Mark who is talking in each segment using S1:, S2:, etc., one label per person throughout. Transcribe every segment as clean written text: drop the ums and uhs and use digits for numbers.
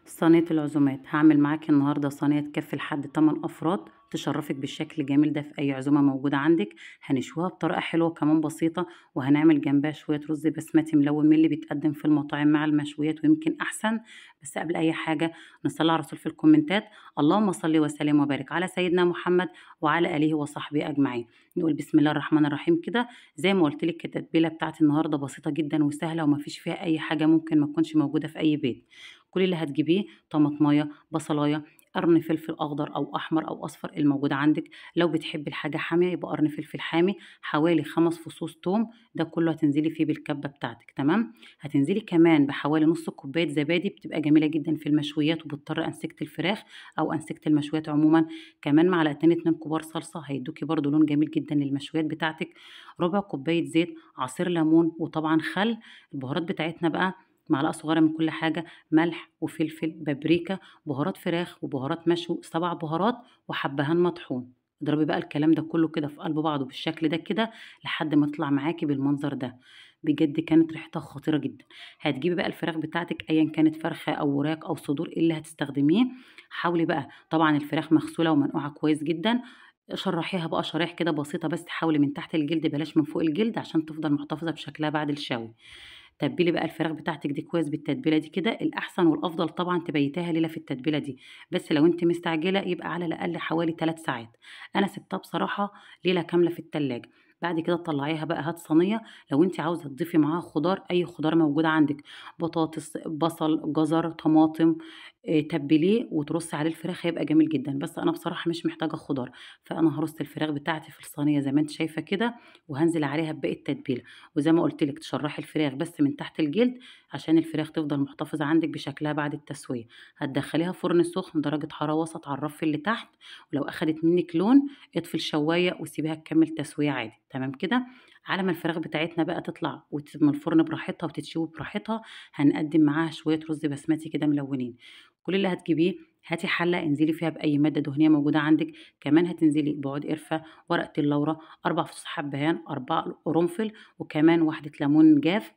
S1: صينية العزومات. هعمل معاكي النهارده صينية تكفي لحد 8 افراد، تشرفك بالشكل الجميل ده في اي عزومة موجودة عندك. هنشويها بطريقة حلوة كمان بسيطة، وهنعمل جنبها شوية رز بسمتي ملون من اللي بيتقدم في المطاعم مع المشويات ويمكن احسن. بس قبل اي حاجة نصلي على الرسول في الكومنتات، اللهم صل وسلم وبارك على سيدنا محمد وعلى اله وصحبه اجمعين. نقول بسم الله الرحمن الرحيم كده. زي ما قلت لك التتبيله بتاعتي النهارده بسيطة جدا وسهلة ومفيش فيها اي حاجة ممكن ما تكونش موجودة في اي بيت. كل اللي هتجيبيه طماطمايه، بصلايه، قرن فلفل اخضر او احمر او اصفر الموجود عندك. لو بتحبي الحاجة حامية يبقى قرن فلفل حامي، حوالي 5 فصوص توم، ده كله هتنزلي فيه بالكبه بتاعتك. تمام. هتنزلي كمان بحوالي نص كوباية زبادي، بتبقى جميلة جدا في المشويات وبتطر انسجة الفراخ او انسجة المشويات عموما. كمان معلقتين 2 كبار صلصه هيدوكي برده لون جميل جدا للمشويات بتاعتك. ربع كوباية زيت، عصير ليمون، وطبعا خل. البهارات بتاعتنا بقى معلقه صغيرة من كل حاجة، ملح وفلفل، بابريكا، بهارات فراخ وبهارات مشوي، 7 بهارات، وحبهان مطحون. اضربي بقى الكلام ده كله كده في قلب بعضه بالشكل ده كده لحد ما تطلع معاكي بالمنظر ده. بجد كانت ريحتها خطيرة جدا. هتجيبي بقى الفراخ بتاعتك ايا كانت فرخة او وراك او صدور اللي هتستخدميه. حاولي بقى، طبعا الفراخ مغسوله ومنقوعه كويس جدا، شرحيها بقى شرايح كده بسيطة، بس حاولي من تحت الجلد بلاش من فوق الجلد عشان تفضل محتفظة بشكلها بعد الشوي. تبلي بقى الفراخ بتاعتك دي كويس بالتتبيله دي كده. الاحسن والافضل طبعا تبيتيها ليلة في التتبيله دي، بس لو انت مستعجلة يبقى على الاقل حوالي 3 ساعات. انا سبتها بصراحة ليلة كاملة في التلاجة. بعد كده طلعيها بقى، هات صينية. لو انت عاوزه تضيفي معاها خضار، اي خضار موجود عندك، بطاطس، بصل، جزر، طماطم، تبليه وترصي عليه الفراخ هيبقى جميل جدا. بس انا بصراحة مش محتاجه خضار، فانا هرص الفراخ بتاعتي في الصينية زي ما انت شايفه كده، وهنزل عليها بباقي التتبيله. وزي ما قلت لك تشرحي الفراخ بس من تحت الجلد عشان الفراخ تفضل محتفظة عندك بشكلها بعد التسوية. هتدخليها فرن سخن درجه حرارة وسط على الرف اللي تحت، ولو اخدت منك لون اطفي الشوايه وسيبيها تكمل تسويه عادي. تمام كده. على ما الفراخ بتاعتنا بقى تطلع من الفرن براحتها وتتشوي براحتها، هنقدم معاها شوية رز بسمتي كده ملونين. كل اللي هتجيبيه، هاتي حله انزلي فيها باي مادة دهنية موجودة عندك. كمان هتنزلي بعود قرفه، ورقة اللورة، 4 فصوص حبهان، 4 قرنفل، وكمان واحدة ليمون جاف.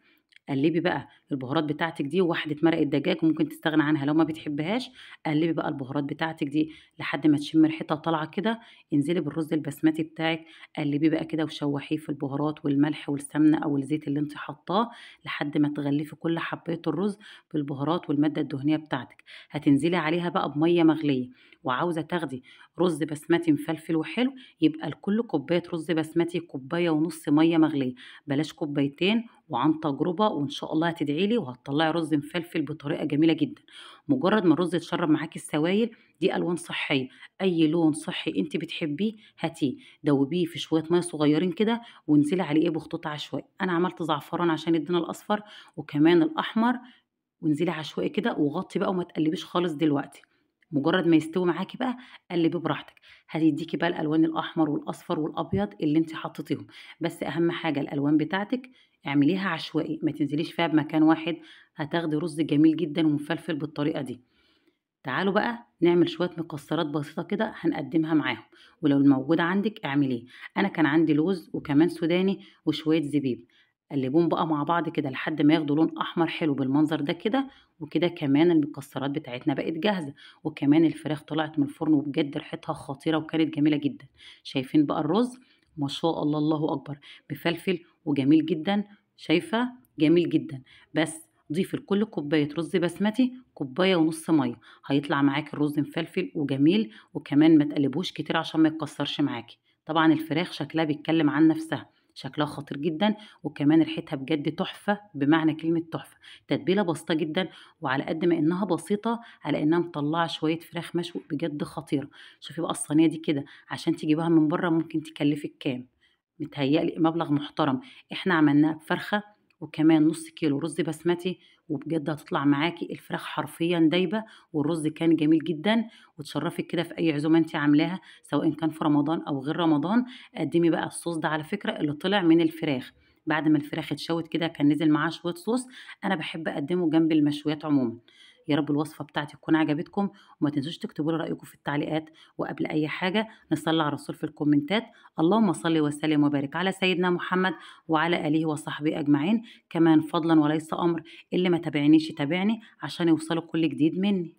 S1: قلبي بقى البهارات بتاعتك دي، وواحدة مرقه دجاج ممكن تستغنى عنها لو ما بتحبهاش. قلبي بقى البهارات بتاعتك دي لحد ما تشم ريحتها طالعه كده. انزلي بالرز البسمتي بتاعك، قلبي بقى كده وشوحيه في البهارات والملح والسمنه او الزيت اللي انت حطاه لحد ما تغلفي كل حبايه الرز بالبهارات والمادة الدهنية بتاعتك. هتنزلي عليها بقى بميه مغليه. وعاوزه تاخدي رز بسمتي مفلفل وحلو، يبقى لكل كوباية رز بسمتي 1.5 كوباية مية مغليه، بلاش 2 كوباية. وعن تجربه وان شاء الله هتدعي لي وهتطلعي رز مفلفل بطريقة جميلة جدا. مجرد ما الرز يتشرب معاكي السوائل دي، الوان صحية، اي لون صحي انت بتحبيه هاتيه، دوبيه في شوية مية صغيرين كده وانزلي عليه ايه بخطوط عشوائي. انا عملت زعفران عشان يدينا الاصفر وكمان الاحمر، وانزلي عشوائي كده وغطي بقى وما تقلبيش خالص دلوقتي. مجرد ما يستوي معاكي بقى قلبي براحتك، هتديكي بقى الالوان الاحمر والاصفر والابيض اللي انت حطيتيهم. بس اهم حاجة الالوان بتاعتك اعمليها عشوائي، ما تنزليش فيها بمكان واحد، هتاخدي رز جميل جدا ومفلفل بالطريقة دي. تعالوا بقى نعمل شوية مكسرات بسيطة كده هنقدمها معاهم، ولو الموجود عندك اعمليه. انا كان عندي لوز وكمان سوداني وشوية زبيب، قلبوهم بقى مع بعض كده لحد ما ياخدوا لون احمر حلو بالمنظر ده كده. وكده كمان المكسرات بتاعتنا بقت جاهزة، وكمان الفراخ طلعت من الفرن وبجد ريحتها خطيرة وكانت جميلة جدا. شايفين بقى الرز ما شاء الله، الله اكبر، مفلفل وجميل جدا، شايفه جميل جدا. بس ضيفي لكل كوباية رز بسمتي 1.5 كوباية مية، هيطلع معاكي الرز مفلفل وجميل. وكمان ما تقلبوش كتير عشان ما يتكسرش معاكي. طبعا الفراخ شكلها بيتكلم عن نفسها، شكلها خطير جدا، وكمان ريحتها بجد تحفة بمعنى كلمة تحفة. تتبيله بسيطة جدا، وعلى قد ما انها بسيطة على انها مطلعه شوية فراخ مشوي بجد خطيرة. شوفي بقى الصينية دي كده عشان تجيبها من بره ممكن تكلفك كام؟ متهيألي مبلغ محترم. احنا عملناها بفرخه وكمان نص كيلو رز بسمتي، وبجد هتطلع معاكي الفراخ حرفيا دايبه، والرز كان جميل جدا. وتشرفك كده في اي عزومة انت عاملاها سواء كان في رمضان او غير رمضان. قدمي بقى الصوص ده على فكرة اللي طلع من الفراخ بعد ما الفراخ اتشوت كده، كان نزل معاها شوية صوص. انا بحب اقدمه جنب المشويات عموما. يا رب الوصفة بتاعتي تكون عجبتكم، وما تنسوش تكتبوا لي رايكم في التعليقات. وقبل اي حاجة نصلي على الرسول في الكومنتات، اللهم صل وسلم وبارك على سيدنا محمد وعلى اله وصحبه اجمعين. كمان فضلا وليس امر، اللي ما تابعنيش يتابعني عشان يوصلوا كل جديد مني.